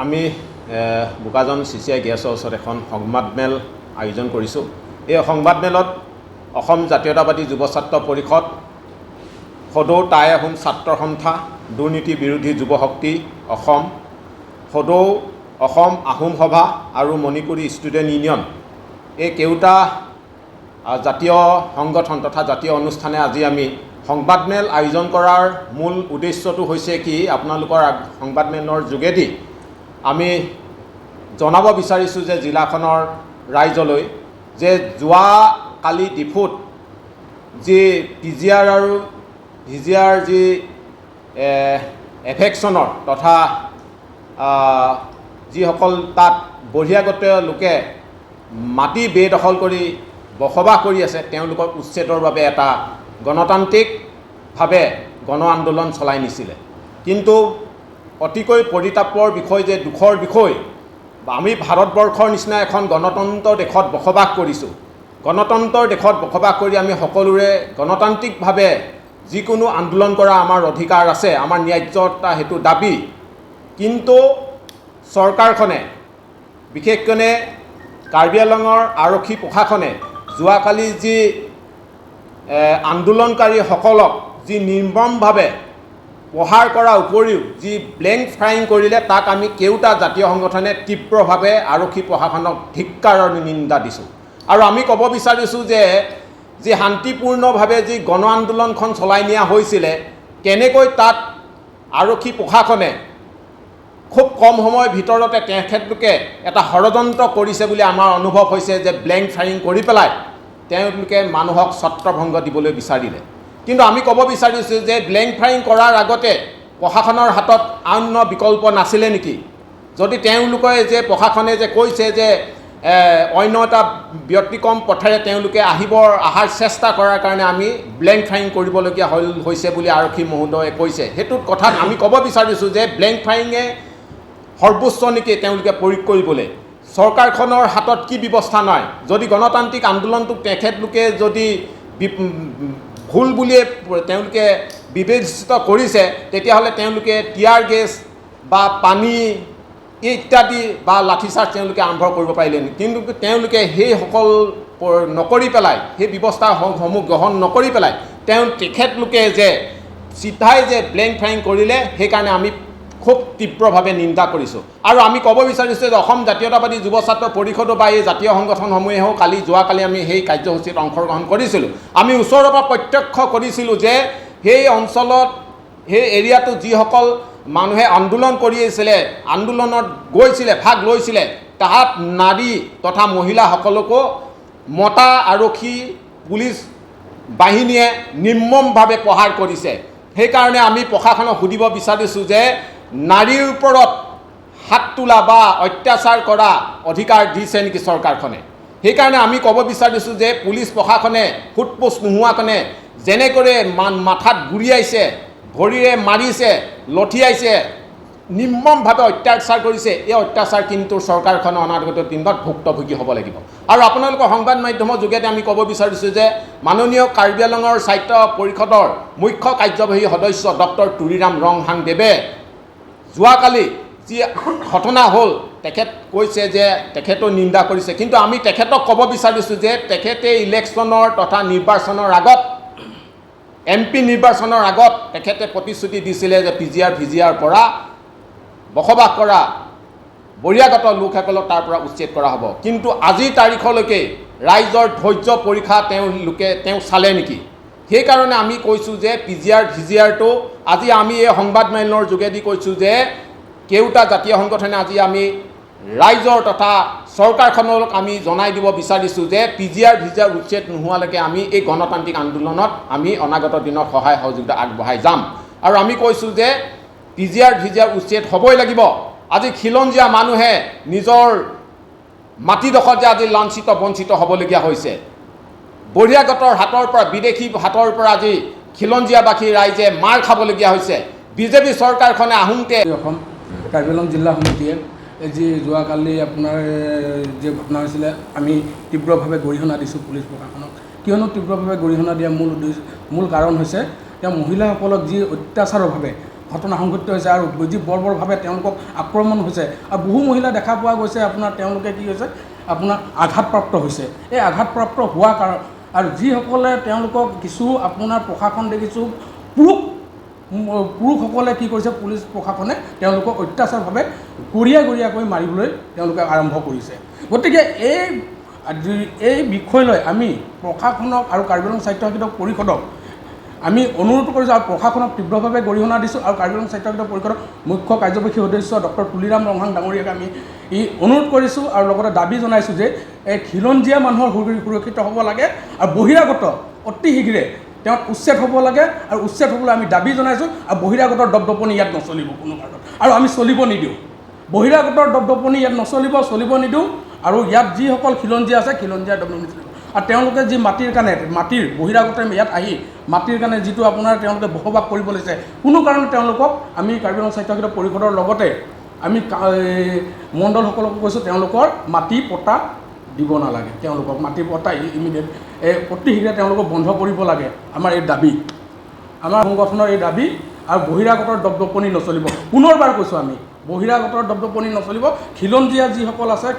আমি বোকাজান চিচিআই গেছৰ ওচৰত এখন সংবাদমেল আয়োজন কৰিছোঁ। এই সংবাদমেলত অসম জাতীয়তাবাদী যুৱ ছাত্ৰ পৰিষদ, সদৌ টাই আহোম ছাত্ৰ সন্থা, দুৰ্নীতি বিৰোধী যুৱ শক্তি অসম, সদৌ অসম আহোম সভা আৰু মণিপুৰী ষ্টুডেণ্ট ইউনিয়ন, এই কেওটা জাতীয় সংগঠন তথা জাতীয় অনুষ্ঠানে আজি আমি সংবাদমেল আয়োজন কৰাৰ মূল উদ্দেশ্যটো হৈছে কি, আপোনালোকৰ সংবাদমেলৰ যোগেদি আমি জনাব বিচাৰিছোঁ যে জিলাখনৰ ৰাইজলৈ যে যোৱাকালি ডিফুত যি পিজিআৰ আৰু ভিজিআৰ যি এভেকশ্যনৰ তথা যিসকল তাত বহিৰাগত লোকে মাটি বেদখল কৰি বসবাস কৰি আছে, তেওঁলোকক উচ্ছেদৰ বাবে এটা গণতান্ত্ৰিকভাৱে গণ আন্দোলন চলাই নিছিলে। কিন্তু অতিকৈ পৰিতাপৰ বিষয় যে দুখৰ বিষয়, আমি ভাৰতবৰ্ষৰ নিচিনা এখন গণতন্ত্ৰ দেশত বসবাস কৰিছোঁ। গণতন্ত্ৰৰ দেশত বসবাস কৰি আমি সকলোৰে গণতান্ত্ৰিকভাৱে যিকোনো আন্দোলন কৰা আমাৰ অধিকাৰ আছে, আমাৰ ন্যায্যতা সেইটো দাবী। কিন্তু চৰকাৰখনে, বিশেষকৈ কাৰ্বি আংলঙৰ আৰক্ষী প্ৰশাসনে যোৱাকালি যি আন্দোলনকাৰীসকলক যি নিৰ্মমভাৱে প্ৰহাৰ কৰাৰ উপৰিও যি ব্লেংক ফায়াৰিং কৰিলে, তাক আমি কেওটা জাতীয় সংগঠনে তীব্ৰভাৱে আৰক্ষী প্ৰশাসনক ধিক্কাৰ আৰু নিন্দা দিছোঁ। আৰু আমি ক'ব বিচাৰিছোঁ যে যি শান্তিপূৰ্ণভাৱে যি গণ আন্দোলনখন চলাই নিয়া হৈছিলে, কেনেকৈ তাত আৰক্ষী প্ৰশাসনে খুব কম সময়ৰ ভিতৰতে তেখেতলোকে এটা ষড়যন্ত্ৰ কৰিছে বুলি আমাৰ অনুভৱ হৈছে যে ব্লেংক ফায়াৰিং কৰি পেলাই তেওঁলোকে মানুহক ছত্ৰভংগ দিবলৈ বিচাৰিলে। কিন্তু আমি ক'ব বিচাৰিছোঁ যে ব্লেংক ফায়াৰিং কৰাৰ আগতে প্ৰশাসনৰ হাতত অন্য বিকল্প নাছিলে নেকি? যদি তেওঁলোকে যে প্ৰশাসনে যে কৈছে যে অন্য এটা ব্যতিক্ৰম পথেৰে তেওঁলোকে অহাৰ চেষ্টা কৰাৰ কাৰণে আমি ব্লেংক ফায়াৰিং কৰিবলগীয়া হৈছে বুলি আৰক্ষী মহোদয়ে কৈছে, সেইটোত কথাত আমি ক'ব বিচাৰিছোঁ যে ব্লেংক ফায়াৰিঙে সৰ্বোচ্চ নেকি তেওঁলোকে প্ৰয়োগ কৰিবলৈ? চৰকাৰখনৰ হাতত কি ব্যৱস্থা নাই? যদি গণতান্ত্ৰিক আন্দোলনটোক তেখেতলোকে যদি ভুল বুলিয়ে তেওঁলোকে বিবেচিত কৰিছে, তেতিয়াহ'লে তেওঁলোকে টিয়াৰ গেছ বা পানী ইত্যাদি বা লাঠিচাৰ্জ তেওঁলোকে আৰম্ভ কৰিব পাৰিলে। কিন্তু তেওঁলোকে সেইসকল নকৰি পেলাই, সেই ব্যৱস্থাসমূহ গ্ৰহণ নকৰি পেলাই তেখেতলোকে যে চিধাই যে ব্লেংক ফায়াৰিং কৰিলে, সেইকাৰণে আমি খুব তীব্ৰভাৱে নিন্দা কৰিছোঁ। আৰু আমি ক'ব বিচাৰিছোঁ যে অসম জাতীয়তাবাদী যুৱ ছাত্ৰ পৰিষদো বা এই জাতীয় সংগঠনসমূহেও যোৱাকালি আমি সেই কাৰ্যসূচীত অংশগ্ৰহণ কৰিছিলোঁ। আমি ওচৰৰ পৰা প্ৰত্যক্ষ কৰিছিলোঁ যে সেই অঞ্চলত, সেই এৰিয়াটোত যিসকল মানুহে আন্দোলন কৰি আছিলে, আন্দোলনত গৈছিলে, ভাগ লৈছিলে, তাত নাৰী তথা মহিলাসকলকো মতা আৰক্ষী পুলিচ বাহিনীয়ে নিৰ্মমভাৱে প্ৰহাৰ কৰিছে। সেইকাৰণে আমি প্ৰশাসনক সুধিব বিচাৰিছোঁ যে নাৰীৰ ওপৰত হাত তোলা বা অত্যাচাৰ কৰা অধিকাৰ দিছে নেকি চৰকাৰখনে? সেইকাৰণে আমি ক'ব বিচাৰিছোঁ যে পুলিচ প্ৰশাসনে সোধ-পোছ নোহোৱাকণে যেনেদৰে মাথাত গুৰিয়াইছে, ভৰিৰে মাৰিছে, লঠিয়াইছে, নিৰ্মমভাৱে অত্যাচাৰ কৰিছে, এই অত্যাচাৰ কিন্তু চৰকাৰখনে অনাগত দিনত ভুক্তভোগী হ'ব লাগিব। আৰু আপোনালোকৰ সংবাদ মাধ্যমৰ যোগেদি আমি ক'ব বিচাৰিছোঁ যে মাননীয় কাৰ্বি আংলঙৰ স্বায়ত্ত পৰিষদৰ মুখ্য কাৰ্যবাহী সদস্য ডক্টৰ তুলিৰাম ৰংহাং দেৱে যোৱাকালি যি ঘটনা হ'ল, তেখেত কৈছে যে তেখেতেও নিন্দা কৰিছে। কিন্তু আমি তেখেতক ক'ব বিচাৰিছোঁ যে তেখেতে ইলেকশ্যনৰ তথা নিৰ্বাচনৰ আগত, এম পি নিৰ্বাচনৰ আগত তেখেতে প্ৰতিশ্ৰুতি দিছিলে যে P G R, V G R পৰা বসবাস কৰা বহিৰাগত লোকসকলক তাৰ পৰা উচ্ছেদ কৰা হ'ব। কিন্তু আজিৰ তাৰিখলৈকে ৰাইজৰ ধৈৰ্য পৰীক্ষা তেওঁ চালে নেকি? সেইকাৰণে আমি কৈছোঁ যে P G R, V G আৰটো আজি আমি এই সংবাদমেলৰ যোগেদি কৈছোঁ যে কেওটা জাতীয় সংগঠনে আজি আমি ৰাইজৰ তথা চৰকাৰখনক আমি জনাই দিব বিচাৰিছোঁ যে P G R, V G R উচ্ছেদ নোহোৱালৈকে আমি এই গণতান্ত্ৰিক আন্দোলনত আমি অনাগত দিনত সহায় সহযোগিতা আগবঢ়াই যাম। আৰু আমি কৈছোঁ যে P G R, V G R উচ্ছেদ হ'বই লাগিব। আজি খিলঞ্জীয়া মানুহে নিজৰ মাটিডোখৰত যে আজি লাঞ্ছিত বঞ্চিত হ'বলগীয়া হৈছে, বহিৰাগতৰ হাতৰ পৰা, বিদেশী হাতৰ পৰা আজি খিলঞ্জীয়াবাসী ৰাইজে মাৰ খাবলগীয়া হৈছে। বিজেপি চৰকাৰখনে আহোঁতে অসম কাৰ্বি আংলং জিলা সমিতিয়ে যি যোৱাকালি আপোনাৰ যি ঘটনা হৈছিলে, আমি তীব্ৰভাৱে গৰিহণা দিছোঁ পুলিচ প্ৰশাসনক। কিয়নো তীব্ৰভাৱে গৰিহণা দিয়া মূল উদ্দেশ্য, মূল কাৰণ হৈছে তেওঁ মহিলাসকলক যি অত্যাচাৰভাৱে ঘটনা সংঘটিত হৈছে আৰু যি বৰ্বৰভাৱে তেওঁলোকক আক্ৰমণ হৈছে আৰু বহু মহিলা দেখা পোৱা গৈছে আপোনাৰ তেওঁলোকে কি হৈছে আপোনাৰ আঘাতপ্ৰাপ্ত হৈছে। এই আঘাতপ্ৰাপ্ত হোৱা কাৰণ আৰু যিসকলে তেওঁলোকক কিছু আপোনাৰ প্ৰশাসন দেখিছোঁ পুৰুষসকলে কি কৰিছে, পুলিচ প্ৰশাসনে তেওঁলোকক অত্যাচাৰভাৱে গৰিয়া গৰিয়াকৈ মাৰিবলৈ তেওঁলোকে আৰম্ভ কৰিছে। গতিকে এই বিষয় লৈ আমি প্ৰশাসনক আৰু কাৰ্বি আংলং স্বায়ত্তশাসিত পৰিষদক আমি অনুৰোধ কৰিছোঁ আৰু প্ৰশাসনক তীব্ৰভাৱে গৰিহণা দিছোঁ আৰু কাৰ্বি আংলং স্বায়ত্তশাসিত পৰিষদৰ মুখ্য কাৰ্যবাহী সদস্য ডক্টৰ তুলিৰাম ৰংহাং ডাঙৰীয়াক আমি অনুৰোধ কৰিছোঁ আৰু লগতে দাবী জনাইছোঁ যে এই খিলঞ্জীয়া মানুহৰ সুৰক্ষিত হ'ব লাগে আৰু বহিৰাগত অতি শীঘ্ৰে তেওঁক উচ্ছেদ হ'ব লাগে আৰু উচ্ছেদ হ'বলৈ আমি দাবী জনাইছোঁ আৰু বহিৰাগতৰ দপদপনি ইয়াত নচলিব কোনো কাৰণত আৰু আমি চলিব নিদিওঁ। বহিৰাগতৰ দপদপনি ইয়াত নচলিব, চলিব নিদিওঁ আৰু ইয়াত যিসকল খিলঞ্জীয়া আছে খিলঞ্জীয়া দপদপনি চলিব। আৰু তেওঁলোকে যি মাটিৰ কাৰণে মাটিৰ বহিৰাগতে ইয়াত আহি মাটিৰ কাৰণে যিটো আপোনাৰ তেওঁলোকে বসবাস কৰিব লৈছে কোনো কাৰণত তেওঁলোকক আমি কাৰ্বি আংলং স্বায়ত্তশাসিত পৰিষদৰ লগতে আমি মণ্ডলসকলকো কৈছোঁ তেওঁলোকৰ মাটি পট্টা দিব নালাগে, তেওঁলোকক মাটি পট্টা ইমিডিয়েট অতি শীঘ্ৰে তেওঁলোকক বন্ধ কৰিব লাগে। আমাৰ এই দাবী, আমাৰ সংগঠনৰ এই দাবী আৰু বহিৰাগতৰ দপদপনি নচলিব। পুনৰবাৰ কৈছোঁ আমি বহিৰাগতৰ দপদপনি নচলিব। খিলঞ্জীয়া যিসকল আছে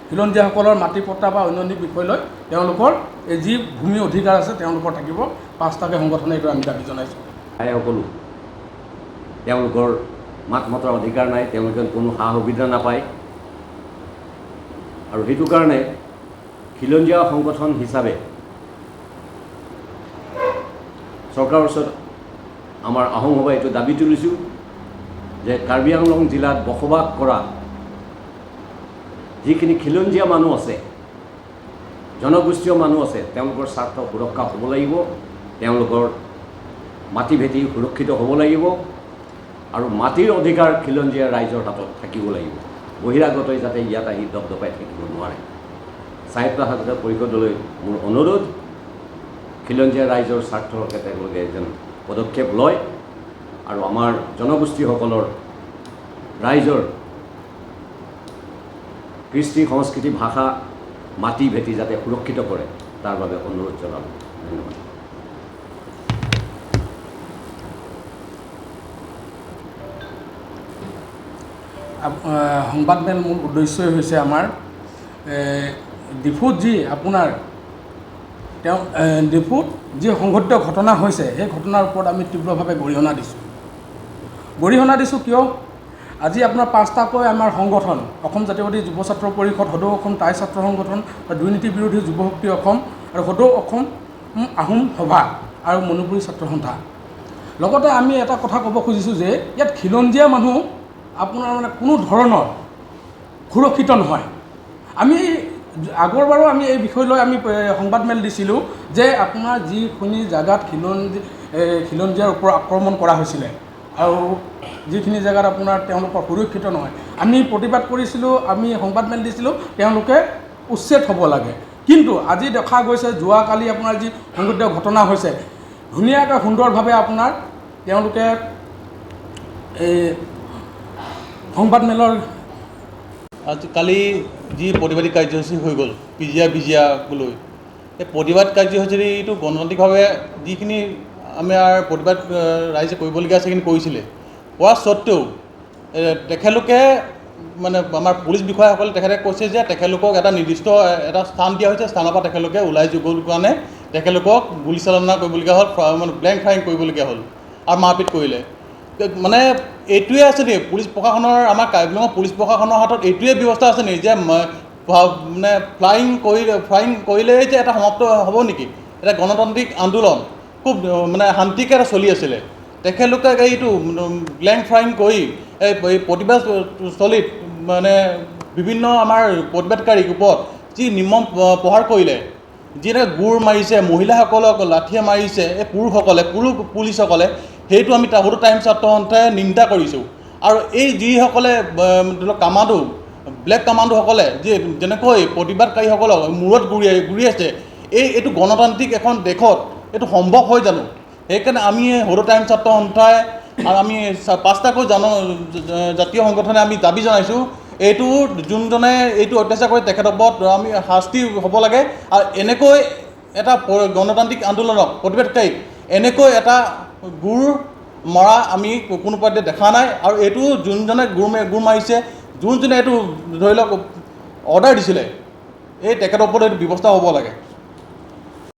খিলঞ্জীয়াসকলৰ মাটি পট্টা বা অন্যান্য বিষয় লৈ তেওঁলোকৰ এই যি ভূমি অধিকাৰ আছে তেওঁলোকৰ থাকিব। পাঁচটাকৈ সংগঠনে এইটো আমি দাবী জনাইছোঁ। সকলো তেওঁলোকৰ মাত মতাৰ অধিকাৰ নাই, তেওঁলোকে কোনো সা সুবিধা নাপায় আৰু সেইটো কাৰণে খিলঞ্জীয়া সংগঠন হিচাপে চৰকাৰৰ ওচৰত আমাৰ আহোম সভাই এইটো দাবী তুলিছোঁ যে কাৰ্বি আংলং জিলাত বসবাস কৰা যিখিনি খিলঞ্জীয়া মানুহ আছে, জনগোষ্ঠীয় মানুহ আছে, তেওঁলোকৰ স্বাৰ্থ সুৰক্ষা হ'ব লাগিব, তেওঁলোকৰ মাটি ভেটি সুৰক্ষিত হ'ব লাগিব আৰু মাটিৰ অধিকাৰ খিলঞ্জীয়া ৰাইজৰ হাতত থাকিব লাগিব। বহিৰাগতই যাতে ইয়াত আহি দপদপাই থাকিব নোৱাৰে। স্বায়ত্তশাসিত পৰিষদলৈ মোৰ অনুৰোধ, খিলঞ্জীয়া ৰাইজৰ স্বাৰ্থৰ হকে তেওঁলোকে যেন পদক্ষেপ লয় আৰু আমাৰ জনগোষ্ঠীসকলৰ ৰাইজৰ কৃষ্টি সংস্কৃতি ভাষা মাটি ভেটি যাতে সুৰক্ষিত কৰে তাৰ বাবে অনুৰোধ জনালোঁ। ধন্যবাদ। সংবাদমেল মূল উদ্দেশ্যই হৈছে আমাৰ ডিফুত যি আপোনাৰ তেওঁ ডিফুত যি সংঘটিত ঘটনা হৈছে সেই ঘটনাৰ ওপৰত আমি তীব্ৰভাৱে গৰিহণা দিছোঁ। গৰিহণা দিছোঁ কিয়, আজি আপোনাৰ পাঁচটাকৈ আমাৰ সংগঠন অসম জাতীয়বাদী যুৱ ছাত্ৰ পৰিষদ, সদৌ অসম টাই ছাত্ৰ সংগঠন, দুৰ্নীতি বিৰোধী যুৱ শক্তি অসম আৰু সদৌ অসম আহোম সভা আৰু মণিপুৰী ছাত্ৰ সন্থা। লগতে আমি এটা কথা ক'ব খুজিছোঁ যে ইয়াত খিলঞ্জীয়া মানুহ আপোনাৰ মানে কোনো ধৰণৰ সুৰক্ষিত নহয়। আমি আগৰবাৰো আমি এই বিষয় লৈ আমি সংবাদমেল দিছিলোঁ যে আপোনাৰ যিখিনি জেগাত খিলঞ্জীয়াৰ ওপৰত আক্ৰমণ কৰা হৈছিলে আৰু যিখিনি জেগাত আপোনাৰ তেওঁলোকৰ সুৰক্ষিত নহয়, আমি প্ৰতিবাদ কৰিছিলোঁ, আমি সংবাদমেল দিছিলোঁ তেওঁলোকে উচ্ছেদ হ'ব লাগে। কিন্তু আজি দেখা গৈছে যোৱাকালি আপোনাৰ যি সংঘটিত ঘটনা হৈছে ধুনীয়াকৈ সুন্দৰভাৱে আপোনাৰ তেওঁলোকে এই সংবাদমেলৰ আজি কালি যি প্ৰতিবাদী কাৰ্যসূচী হৈ গ'ল পিজিয়া বিজিয়াক লৈ, এই প্ৰতিবাদ কাৰ্যসূচীটো গণতান্ত্ৰিকভাৱে যিখিনি আমাৰ প্ৰতিবাদ ৰাইজে কৰিবলগীয়া আছে সেইখিনি কৰিছিলে, কৰা স্বত্তেও তেখেতলোকে মানে আমাৰ পুলিচ বিষয়াসকলে তেখেতে কৈছে যে তেখেতলোকক এটা নিৰ্দিষ্ট এটা স্থান দিয়া হৈছে, স্থানৰ পৰা তেখেতলোকে ওলাই গ'ল কাৰণে তেখেতলোকক গুলীচালনা কৰিবলগীয়া হ'ল, মানে ব্লেংক ফায়াৰিং কৰিবলগীয়া হ'ল আৰু মাৰপিট কৰিলে। মানে এইটোৱে আছে নেকি পুলিচ প্ৰশাসনৰ, আমাৰ কাৰ্বি আংলঙৰ পুলিচ প্ৰশাসনৰ হাতত এইটোৱে ব্যৱস্থা আছে নেকি যে মানে ফায়াৰিং কৰিলেই যে এটা সমাপ্ত হ'ব নেকি? এটা গণতান্ত্ৰিক আন্দোলন খুব মানে শান্তিকৈ এটা চলি আছিলে, তেখেতলোকে এইটো ব্লেংক ফায়াৰিং কৰি এই প্ৰতিবাদস্থলীত মানে বিভিন্ন আমাৰ প্ৰতিবাদকাৰীৰ ওপৰত যি নিৰ্মম প্ৰহাৰ কৰিলে, যি এনেকৈ গোৰ মাৰিছে, মহিলাসকলক লাঠিয়ে মাৰিছে, এই পুৰুষসকলে, পুৰুষ পুলিচসকলে, সেইটো আমি সদৌ টাইম ছাত্ৰ সন্থাই নিন্দা কৰিছোঁ। আৰু এই যিসকলে ধৰি লওক কামাণ্ডো, ব্লেক কামাণ্ডোসকলে যি যেনেকৈ প্ৰতিবাদকাৰীসকলক মূৰত গুৰিয়াইছে, এইটো গণতান্ত্ৰিক এখন দেশত এইটো সম্ভৱ হয় জানো? সেইকাৰণে আমি সদৌ টাইম ছাত্ৰ সন্থাই আৰু আমি পাঁচটাকৈ জাতীয় সংগঠনে আমি দাবী জনাইছোঁ, এইটো যোনজনে এইটো অত্যাচাৰ কৰে তেখেতৰ ওপৰত আমি শাস্তি হ'ব লাগে। আৰু এনেকৈ এটা গণতান্ত্ৰিক আন্দোলনক, প্ৰতিবাদকাৰীক এনেকৈ এটা গুৰ মৰা আমি কোনো পধ্যে দেখা নাই। আৰু এইটো যোনজনে গোৰ মাৰিছে, যোনজনে এইটো ধৰি লওক অৰ্ডাৰ দিছিলে, এই তেখেতৰ ওপৰত এইটো ব্যৱস্থা হ'ব লাগে।